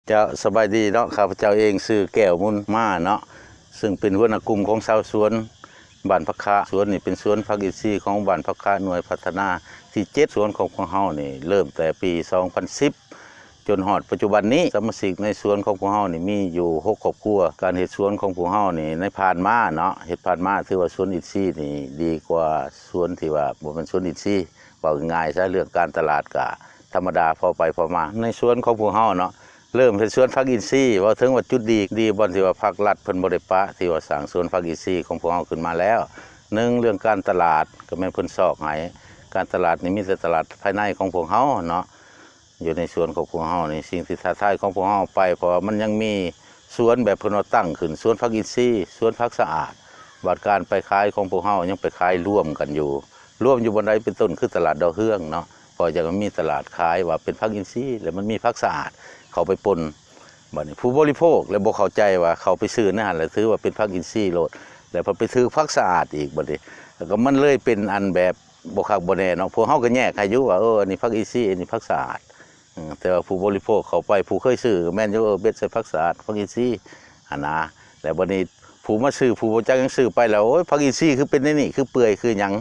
ເຈົ້າ ສະບາຍດີເນາະ, ຂ້າພະເຈົ້າເອງຊື່ແກ້ວ ມູນມາເນາະ, ເຊິ່ງເປັນຫົວໜ້າກຸ່ມຂອງຊາວສວນບ້ານຜັກຄະ. ສວນນີ້ເປັນສວນຜັກອິນຊີຂອງບ້ານຜັກຄະ ໜ່ວຍພັດທະນາທີເຈັດ. ສວນຂອງພວກເຮົານີ້ເລີ່ມແຕ່ປີສອງພັນສິບ ຈົນຮອດປັດຈຸບັນນີ້ ສະມາຊິກໃນສວນຂອງພວກເຮົານີ້ມີຢູ່ຫົກຄອບຄົວ. ການເຮັດສວນຂອງພວກເຮົານີ້ໃນຜ່ານມາເນາະ, ເຮັດຜ່ານມາຖືວ່າສວນອິນຊີນີ້ດີກວ່າສວນທີ່ວ່າບໍ່ແມ່ນສວນອິນຊີ. ເວົ້າງ່າຍໆຊະ ເລື່ອງການຕະຫຼາດກະທຳມະດາ ພໍໄປພໍມາ. ໃນສວນຂອງພວກເຮົາເນາະ ເລີ່ມເຮັດສວນຜັກອິນຊີ, ເວົ້າເຖິງວ່າຈຸດດີ ດີບ່ອນທີ່ວ່າພາກລັດເພິ່ນບໍ່ໄດ້ປະ ທີ່ວ່າສ້າງສວນຜັກອິນຊີຂອງພວກເຮົາຂຶ້ນມາແລ້ວ. ໜຶ່ງ ເລື່ອງການຕະຫຼາດ ກໍແມ່ນເພິ່ນຊອກໃຫ້. ການຕະຫຼາດນີ້ມີແຕ່ຕະຫຼາດພາຍໃນຂອງພວກເຮົາເນາະ. ຢູ່ໃນສວນຂອງພວກເຮົານີ້ ສິ່ງທີ່ທ້າທາຍຂອງພວກເຮົາໄປ ເພາະວ່າມັນຍັງມີສວນແບບເພິ່ນວ່າຕັ້ງຂຶ້ນ ສວນຜັກອິນຊີ, ສວນຜັກສະອາດ. ບາດການໄປຂາຍຂອງພວກເຮົາຍັງໄປຂາຍລວມກັນຢູ່. ລວມຢູ່ບ່ອນໃດເປັນຕົ້ນ ຄືຕະຫຼາດດອກເຮືອງເນາະ, ເພາະຢາກໃຫ້ມີຕະຫຼາດຂາຍວ່າເປັນຜັກອິນຊີ ແລະ ມັນມີຜັກສະອາດເຂົ້າໄປປົນ. ບາດນີ້ຜູ້ບໍລິໂພກແລະບໍ່ເຂົ້າໃຈ ວ່າເຂົ້າໄປຊື້ໃນຫັ້ນແລ້ວຖືວ່າເປັນຜັກອິນຊີໂລດ ແລ້ວເພິ່ນໄປຖືກຜັກສະອາດອີກ. ບາດນີ້ ແລ້ວກໍມັນເລີຍເປັນອັນແບບ ບໍ່ຄັກບໍ່ແນ່ເນາະ. ພວກເຮົາກໍແຍກໃຫ້ຢູ່ວ່າ ເອີ ອັນນີ້ຜັກອິນຊີ ອັນນີ້ຜັກສະອາດ. ເອີ ແຕ່ວ່າຜູ້ບໍລິໂພກເຂົ້າໄປ ຜູ້ເຄີຍຊື້ກໍແມ່ນຢູ່ ເອີ ເບັດໃສ່ຜັກສະອາດ ຜັກອິນຊີຫັ້ນນະ. ແລ້ວບັດນີ້ຜູ້ມາຊື້ ຜູ້ບໍ່ຈັກຫຍັງ ຊື້ໄປແລ້ວ ໂອ້ຍ ຜັກອິນຊີຄືເປັນແນວນີ້ ຄືເປື່ອຍຄືຫຍັງ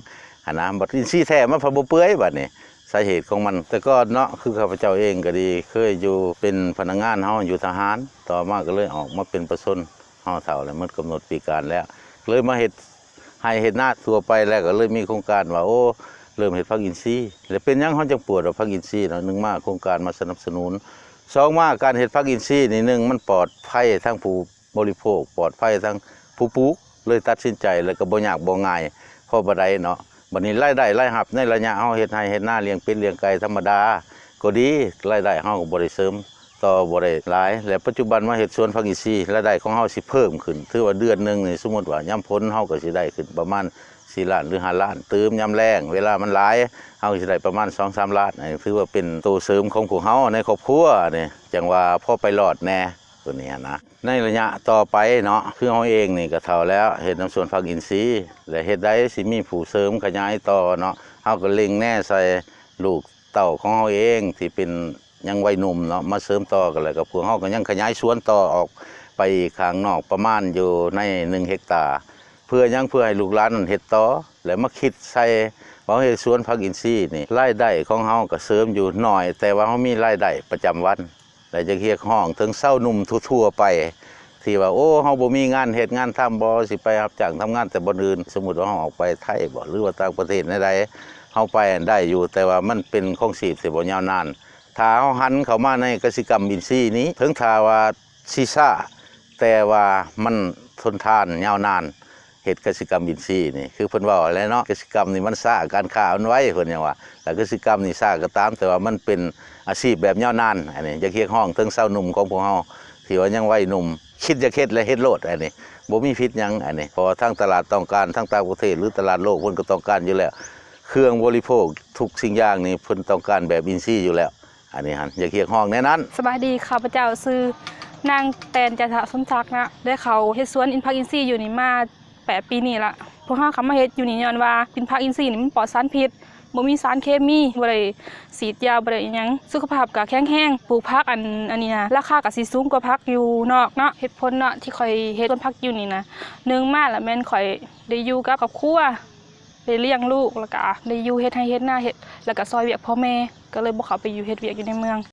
ຫັ້ນນະ. ບັດອິນຊີແທ້ມັນພັດບໍ່ເປື່ອຍ. ບັດນີ້ສາເຫດຂອງມັນ ແຕ່ກ່ອນເນາະ ຄືຂ້າພະເຈົ້າເອງກໍດີ ເຄີຍຢູ່ເປັນພະນັກງານເຮົາ ຢູ່ທະຫານ, ຕໍ່ມາກໍເລີຍອອກມາເປັນປະຊາຊົນ. ເຮົາເຖົ້າແລ້ວ ໝົດກຳນົດປີການແລ້ວ ເລີຍມາເຮັດໄຮ່ເຮັດນາທົ່ວໄປ ແລ້ວກໍເລີຍມີໂຄງການວ່າ ໂອ້ ເລີ່ມເຮັດຜັກອິນຊີ. ແລ້ວເປັນຫຍັງເຮົາຈຶ່ງປວດວ່າຜັກອິນຊີເນາະ? ໜຶ່ງມາໂຄງການມາສະໜັບສະໜູນ, ສອງມາການເຮັດຜັກອິນຊີນີ້ ໜຶ່ງມັນປອດໄພທັງຜູ້ບໍລິໂພກ ປອດໄພທັງຜູ້ປູກ, ເລີຍຕັດສິນໃຈ ແລ້ວກໍບໍ່ຍາກບໍ່ງ່າຍພໍປານໃດເນາະ. ບັດນີ້ລາຍໄດ້ລາຍຮັບໃນໄລຍະເຮົາເຮັດໄຮ່ເຮັດນາ ລ້ຽງເປັດລ້ຽງໄກ່ທຳມະດາກໍດີ, ລາຍໄດ້ເຮົາກໍບໍ່ໄດ້ເສີມ ຕໍ່ບໍ່ໄດ້ຫຼາຍ. ແລະ ປັດຈຸບັນມາເຮັດສວນຜັກອິນຊີ ລາຍໄດ້ຂອງເຮົາຊິເພີ່ມຂຶ້ນ. ຖືວ່າເດືອນໜຶ່ງນີ້ ສົມມຸດວ່າຍາມຝົນ ເຮົາກໍຊິໄດ້ຂຶ້ນປະມານສີ່ລ້ານ ຫຼື ຫ້າລ້ານ. ຕື່ມຍາມແລ້ງ ເວລາມັນຫຼາຍ ເຮົາກໍຊິໄດ້ປະມານສອງສາມລ້ານ. ອັນນີ້ຖືວ່າເປັນໂຕເສີມຂອງພວກເຮົາໃນຄອບຄົວນີ້ ຈັ່ງວ່າພໍໄປລອດແດ່ ຕົວນີ້ຫັ້ນນະ. ໃນໄລຍະຕໍ່ໄປເນາະ ຄືເຮົາເອງນີ້ກໍເຖົ້າແລ້ວ ເຮັດນຳສວນຜັກອິນຊີ ແລະ ເຮັດໃດຊິມີຜູ້ເສີມຂະຫຍາຍຕໍ່ເນາະ. ເຮົາກໍເລັງແນໃສ່ລູກເຕົ້າຂອງເຮົາເອງທີ່ເປັນ ຍັງໄວໜຸ່ມເນາະ ມາເສີມຕໍ່ກັນ ແລ້ວກໍພວກເຮົາກໍຍັງຂະຫຍາຍສວນຕໍ່ອອກໄປອີກຂ້າງນອກ ປະມານຢູ່ໃນໜຶ່ງເຮັກຕາ. ເພື່ອຫຍັງ? ເພື່ອໃຫ້ລູກຫຼານນັ້ນເຮັດຕໍ່ ແລ້ວມາຄິດໃສ່ວ່າເຮັດສວນຜັກອິນຊີນີ້ ລາຍໄດ້ຂອງເຮົາກໍເສີມຢູ່ໜ້ອຍ ແຕ່ວ່າເຮົາມີລາຍໄດ້ປະຈຳວັນ. ແລະ ຢາກຮຽກຮ້ອງເຖິງຊາວໜຸ່ມທົ່ວໆໄປ ທີ່ວ່າ ໂອ້ ເຮົາບໍ່ມີງານເຮັດງານທຳບໍ ຊິໄປຮັບຈ້າງທຳງານແຕ່ບ່ອນອື່ນ. ສົມມຸດວ່າເຮົາອອກໄປໄທບໍ ຫຼືວ່າຕ່າງປະເທດແນວໃດ ເຮົາໄປໄດ້ຢູ່ ແຕ່ວ່າມັນເປັນຄອງຊີບທີ່ບໍ່ຍາວນານ. ຖ້າເຮົາຫັນເຂົ້າມາໃນກະສິກຳອິນຊີນີ້ ເຖິງຖ້າວ່າຊິຊ້າ ແຕ່ວ່າມັນທົນທານຍາວນານ. ເຮັດກະສິກຳອິນຊີນີ້ ຄືເພິ່ນເວົ້າຫັ້ນແຫຼະເນາະ, ກະສິກຳນີ້ມັນຊ້າ ການຄ້າມັນໄວ ເພິ່ນຫຍັງວ່າ. ແລະ ກະສິກຳນີ້ຊ້າກໍຕາມ ແຕ່ວ່າມັນເປັນອາຊີບແບບຍາວນານ. ອັນນີ້ຢາກຮຽກຮ້ອງເຖິງຊາວໜຸ່ມຂອງພວກເຮົາ ທີ່ວ່າຍັງໄວໜຸ່ມ ຄິດຢາກເຮັດແລ້ວເຮັດໂລດ. ອັນນີ້ບໍ່ມີຜິດຫຍັງ ອັນນີ້ ເພາະວ່າທາງຕະຫຼາດຕ້ອງການ ທາງຕ່າງປະເທດ ຫຼື ຕະຫຼາດໂລກ ເພິ່ນກໍຕ້ອງການຢູ່ແລ້ວ. ເຄື່ອງບໍລິໂພກທຸກສິ່ງຢ່າງນີ້ ເພິ່ນຕ້ອງການແບບອິນຊີຢູ່ແລ້ວ. ອັນນີ້ຫັ້ນ ຢາກຮຽກຮ້ອງແນວນັ້ນ. ສະບາຍດີ, ຂ້າພະເຈົ້າຊື່ນາງ ແຕນ ຈັນທະສົມສັກນະ, ໄດ້ເຂົ້າເຮັດສວນອິນ ຜັກອິນຊີຢູ່ນີ້ມາແປດປີນີ້ລະ. ພວກເຮົາເຂົ້າມາເຮັດຢູ່ນີ້ຍ້ອນວ່າ ກິນຜັກອິນຊີນີ້ມັນປອດສານພິດ, ບໍ່ມີສານເຄມີ, ບໍ່ໄດ້ສີດຢາ, ບໍ່ໄດ້ອີ່ຫຍັງ, ສຸຂະພາບກໍແຂງແຮງ. ປູກຜັກອັນ ອັນນີ້ນະ ລາຄາກໍຊິສູງກວ່າຜັກຢູ່ນອກເນາະ. ເຫດຜົນເນາະ ທີ່ຂ້ອຍເຮັດສວນຜັກຢູ່ນີ້ນະ, ໜຶ່ງມາລະແມ່ນຂ້ອຍໄດ້ຢູ່ກັບຄອບຄົວ, ໄດ້ລ້ຽງລູກ ແລ້ວກະໄດ້ຢູ່ເຮັດໄຮ່ເຮັດນາ ເຮັດ ແລ້ວກະຊ່ອຍວຽກພໍ່ແມ່, ກໍເລີຍບໍ່ເຂົ້າໄປຢູ່ເຮັດວຽກຢູ່ໃນເມືອງ.